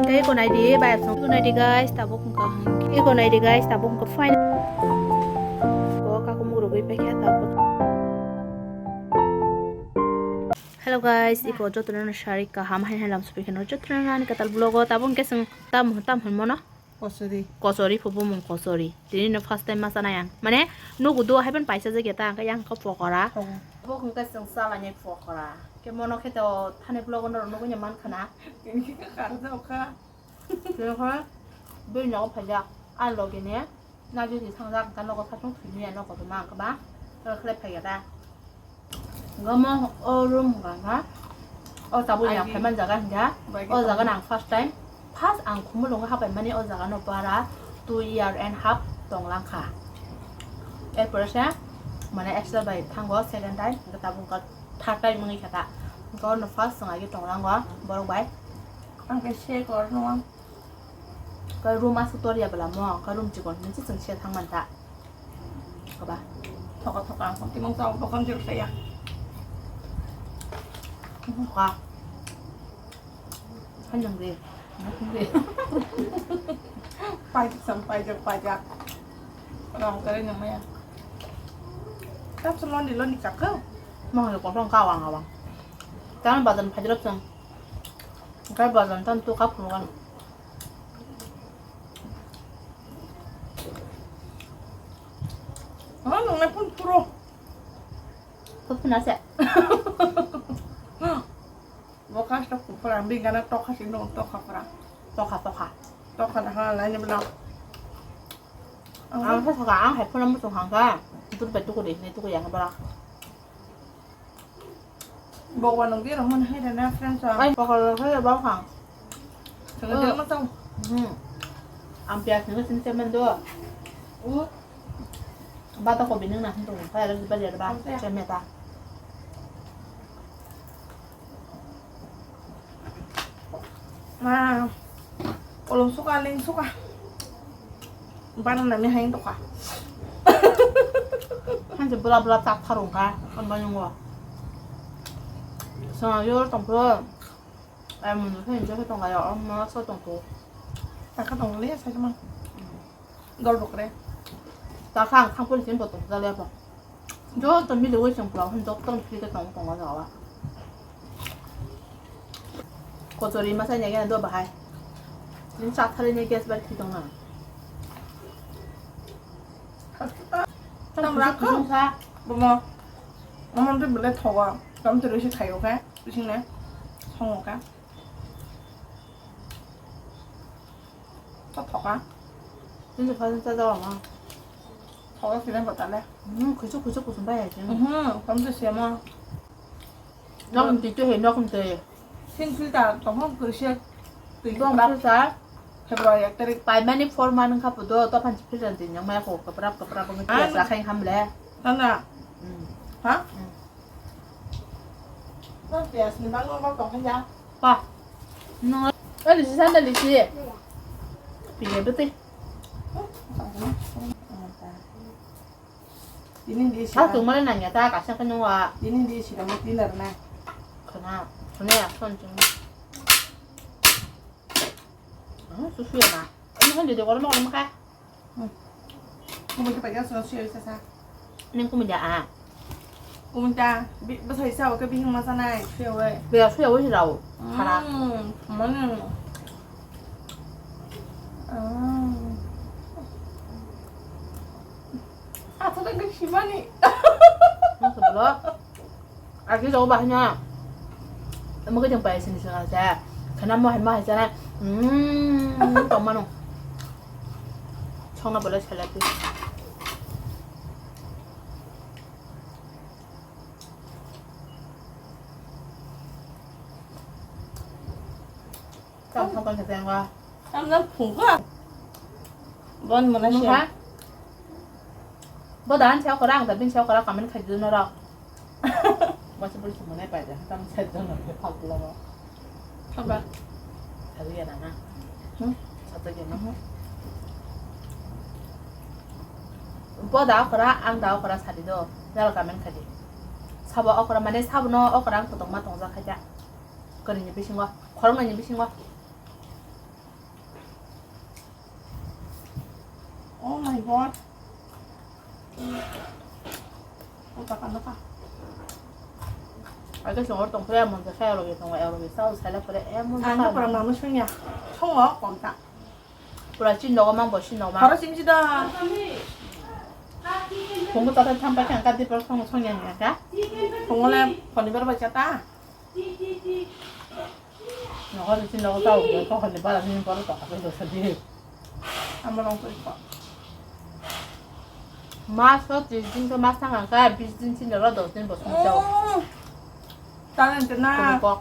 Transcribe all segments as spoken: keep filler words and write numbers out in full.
Eko naidi, bayar song. Eko naidi guys, tabuk wngkha. Eko naidi guys, tabuk wngkha fine. Ko kaku muk rogwi paikha tabuk. Hello guys, iko jotono no sari kaham hai hai lam supi kheno jotono ani katal vlog o tabuk hwnkhe chwng tam tam hwn mono. Kosori. Kosori pho bumung kosori. Tini no first time ma chanai ang. Mane nugu do hai ban paisa jagya ta hwnkhe yang kha pokora. Obo hwnkhe chwng chalani pokora. Khe mono khe to thani vlog o norok nugwi mankha na. Tini khe kha kharjak kha. Tini khe bini nogo phaijak. A logi ni naji si thangjak hwnkhe nogo sasung thwini ya nogo kotorma hwnkhe ba. Khe khlai phaiya ta. Gama o room gana o tabuk yang phaiman jaga hingga o jaga nang first time, first ang khumulungo hapai mani o jaga no bara two year and half tonglang kha. Erpore se mane extra bai thango second time, hingke tabuk hingke third time wngwi kha ta. Hingke ono first chwng agi tonglango borok bai. Ang khe se kor no. Khe room aswk tor ya bwla mo, khe room chikon hinwi se chwng se thang man ta. Khe ba. Thoka thoka ang twi mung tong bokam jil saya. Thoka. Hanjang de. Pai sam pai jak pai jak. Rong kare nang maya. Tap sa londi londi kak khe. Mo hoi ko rong ka wang awang. Tang bazan phajrop sang. Khe bazan tan tu kap phunukani. Oh, nung na phun puro. Phun phun ase. Bo kasta phun pura, bini gana tokha si nung tokha pura. Tokha, tokha. Tokha na ha lai ni bla. Ang sa saka, ang hai phun amu sung hangka. Tur bai tukuri, ni tukuri ang bra. Bokba nungdi rok mani hai rana friends ang. Ai, bokol hai bok hang. Sengke Oh. Dia ma tong. Hmm. Ang pias nunggu sini cemen do. Uh. Bata kopi nung na hung tong. Kaya lagi bali ada ba. Ang pias. Cemen ta. Ma, kolom suka, ling suka. Bana nami hain toka. Hanse bula bula tak tharung ka, kan banyo ngo. Sa yor tong pro. Ai mun sa injo tong ka yo, am ma so tong ko. Taka tong le sa ma. Dol bokre. Ta khang khang pun sin botong jale apa. Jo to mi lewe sing pula hun jok ton pli ke tong tong jawa. Kochori ma sai ne do bahai. Ning sa thari ne gas bar ki tong na. Tam rak ko. Sa. Bomo. Bomo tu bele thoga. Tam tu risi khayo ka. Bising ne. Songo ka. Ta thoka. Tini pha sa dawa ma. Thoka sini batale. Hmm, khusu khusu kusum bai aja. Mhm, kamu tu siapa? Nok mti tu he, nok mti. Sin filter, tong hong kursia. Tong filter. February ek tarik. Pai mani four man kha pudo, to phan filter din yang maya ko kapra kapra bang. Anu. Biasa khain hamle. Tanda. Hmm. Ha? Hmm. Nang pias ni bang nang tong kanya. Pa. Nang. Eh, lisi sanda lisi. Pide bete. Ini di sini. Satu mana nanya ta kasih ke nungwa. Ini di sini mau dinner na. Kena, kena ya son ceng. Ah, susu ya na. Ini kan jadi kalau mau makan. Hmm. Kumui ta paikha sino siyoi sasa. Ning kumui da a? Kumui ta, bi-, bwsai sao khe bihing ma sanai, siyoi. Biya siyoi rao. Khara. Hmm, mani. Ah. Atha ta gwi simani. Nang sebelok. Agi jabo bahai no. Omo khe chwng pai sini sini se. Khana mo hai mo hai chana. Hmm, tong mano. Songna bolai salati. Tam thang tang khe tengwa. Tam jang phungkha. Bon mona Nung siya. Ha? Bo dan siya kora, ang da bin siya kora, kamen khai dun ro. Masa beri semana pai da, tam sai dun ro, phak lo. Apa? Tadi ya nana. Hmm? Satu ya nana. Bo da kora, ang da kora sadi do. Jal kamen khai di. Sabo okra mane sabo no okra ang kotok ma tongja khai ja. Kari ni bisingo, khorok ni bisingo. Hot. Ang khe chwng oro tongphuru emon khe khe oro tongwi oro sao saila phuru emon ang khe pura mama songya. Songo komta. Pura chin nogo mang bo chin nogo mang. Khoro chimchi da. Phungo tata thampai khe ang khe dipor songo songya hingka khe. Phungo le khonibar bai chata. Nogo ni chin nogo sao khe khoni bara ni boro tongkha khe dosa di. Amo rong twi kho. Mas o tris din khe mas thang kha bis din chin nogo dos din bo song chao. Talent na. Khoni kok.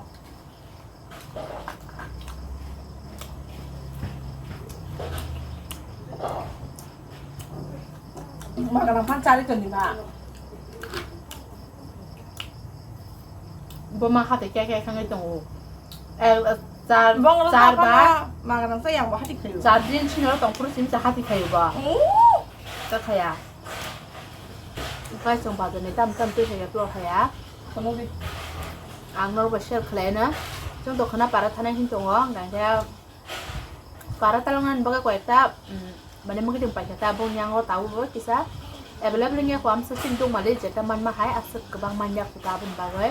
Maganang phan chari toni ba. Bo ma hati kya kya khangwi tongo. Eh, eh, char, bong char ba. Maganang sa yang bo hati khayo. Char din chino tong phuru sim sa hati khayo ba. Oh. Ka khaya. Guys, chwng bazar ni tam tam twi khaya, twi khaya. Kono di. Ang norok bai share khlai na. Chwng dokhana para thana hin tongo, hwnkha khe para talangna ni bagwi koi ekta, mm, mane mwkhitwng paikha ta, boni yango tabuk bo kisa available wngya kho, amsa sini tongmali jeta manma hai, aswk kwbang manya kho ta, aboni bagwi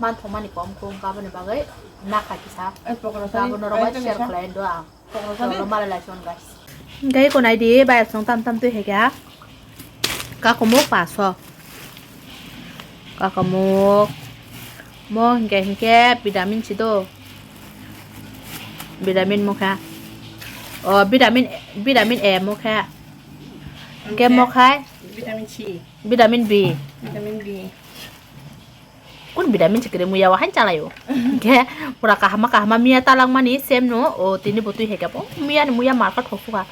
manthokmani kom kho, wngkha aboni bagwi nakha kisa. Tabuk norok bai share khlai do ang. Cholo malai lai son guys. Hingke eko nai di, bayar song tam tam twi hai kha. Kakomok paso. Kakomok. Mo hingke hingke vitamin si do. Vitamin mo kha. O vitamin, vitamin A mo kha. Hingke mo khai. Vitamin C. Vitamin B. Vitamin B. Kun vitamin se kwrwi muya o haino chalaio. Hingke pura kahama kahama miya talangmani sem no, o tini bo twi hai khe bo miya ni muya market thok sukha.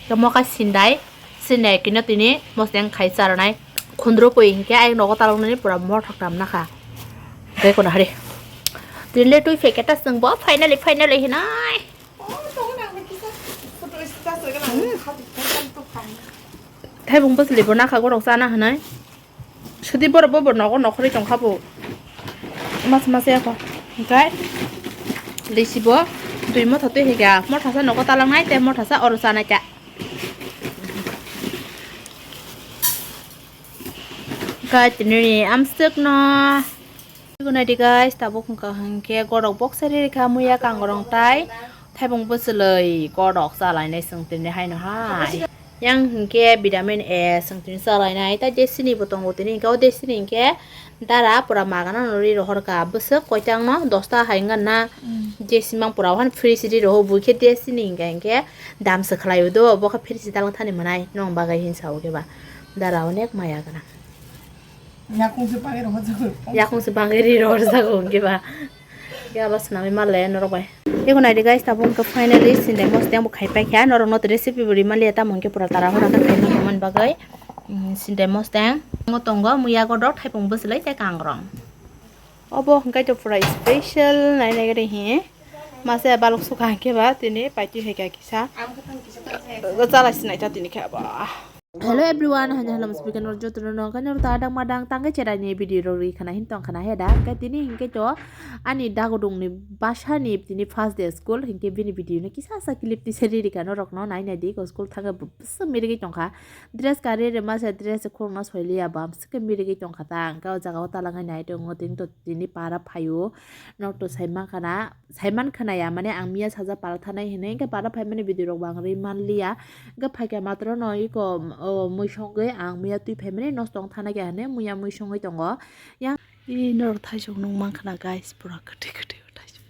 Khe mokai sindai, sindai kino tini moseng khai charnai khundro pui hingke ayang nogo taloknani pura mothok tam nakha. Tei kono hari. Tini le twi phai khe ta chwng bo finally, finally hinai. Thaibung bwsli bo nakha gorok chana hinai. Sudi borok bo bo nogo nokhorwi tongkha bo. Mas mas ya kho. Hingkai lisi bo dui motha twi hika. Mothasa nogo talangnai tei mothasa oro chanai ta. Hingkai tini amswk no. Gunai di guys, tabuk hingka hingke gorok boksa riri kha muya kangrong tai thaibung bwchwlwi gorok chalainai chwng tini haino hai. Yang hingke vitamin A chwng tini chalainai, tai desini bo tongo tini hingke o desini hingke dara pura magana no ri rohor ka bwswk koitang no dosta hai wngna. Desi mang pura han fridge ri roho bui khe desini hingke hingke dam se khlai o do, bo khe fridge dal thani mwnai nong bagwi hin sa o khe ba dara onek maya gana. Yakung se bagwi rohorjago. Yakung se bagwi ri rohorjago hwnkhe ba. Khe abo swnamwi ma le norok bai. Eko nai di guys, tabuk hwnkhe finally sindai mosteng bo khai paikha. Norok no recipe bo ri man liya, tamo hwnkhe pura tara hora khe khai man bagwi. Mm, sindai mosteng. Omo tongo muya godok, thaipung bwchwlwi tei kangrong. Obo hwnkhe to pura special nai nai gari hi. Masa balok sukha hwnkhe ba tini paitwi hai kha kisa. Chala sinai ta tini khe ba. Hello everyone, hanya hello speaker nor joto no kanya ta dang madang tangke cherai ni video ro ri khana hin tong khana he da. Hingke tini hingke to ani dagudung ni basa ni tini first day school hingke bini video ni kisa sa clip ti seri ri kha norok no nai nai di ko school thangke bwswk mirigwi tongkha. Dress kari re masa dress khuluk no soiliya bam swkhe mirigwi tongkha ta. Hingke o jaga o talangai nai tongo tini to tini para phaio nok to sai mankha na. Saiman khwnaya, mane ang miya sajak para thanai hinwi, hwnkhe para phaimani video rok bo ang rwi manliya. Hwnkhe phaikha matwrwno iko, o, mui songwi ang miya twi phaimani nosto wng thanaikha hinwi muya mui songwi tongo. Yang i norok thaisok nung mankha na guys, pura kwtwi kwtwi o thaisok.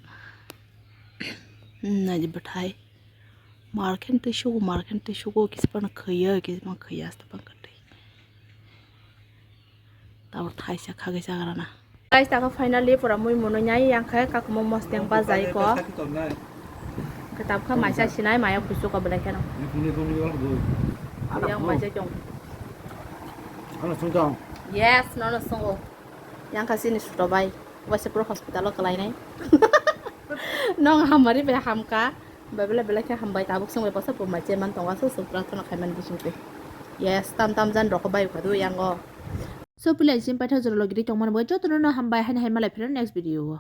Hmm, naidi bwthai. Markhen twi sugo, markhen twi sugo, kisa phano khwiya, kisa phano khwiya, asta phano kwtwi. Tabuk thaisa khagwi chagrana. Guys, tako finally pura mui mwnwi nai yang khe kakhumo mosteng bajai ko. Khe tabukha maisa sinai maya kusu ko belai kheno. Yang maisa chong. Ano sungtong. Yes, nono sungo. Yang kha sini suto bai. Waisa pura hospital o kalainai. Nong hamari bai hamka. Bai belai belai khe hambai, tabuk sung bai bwsa purmai cheman tongo, aswk swk prathana khaimani bisingtwi. Yes, tam tam jan rok bai ukha do yango. So, pila isin paitha jora logiri tongmani bo jotono no hambai, haini hai malai phiro next video o.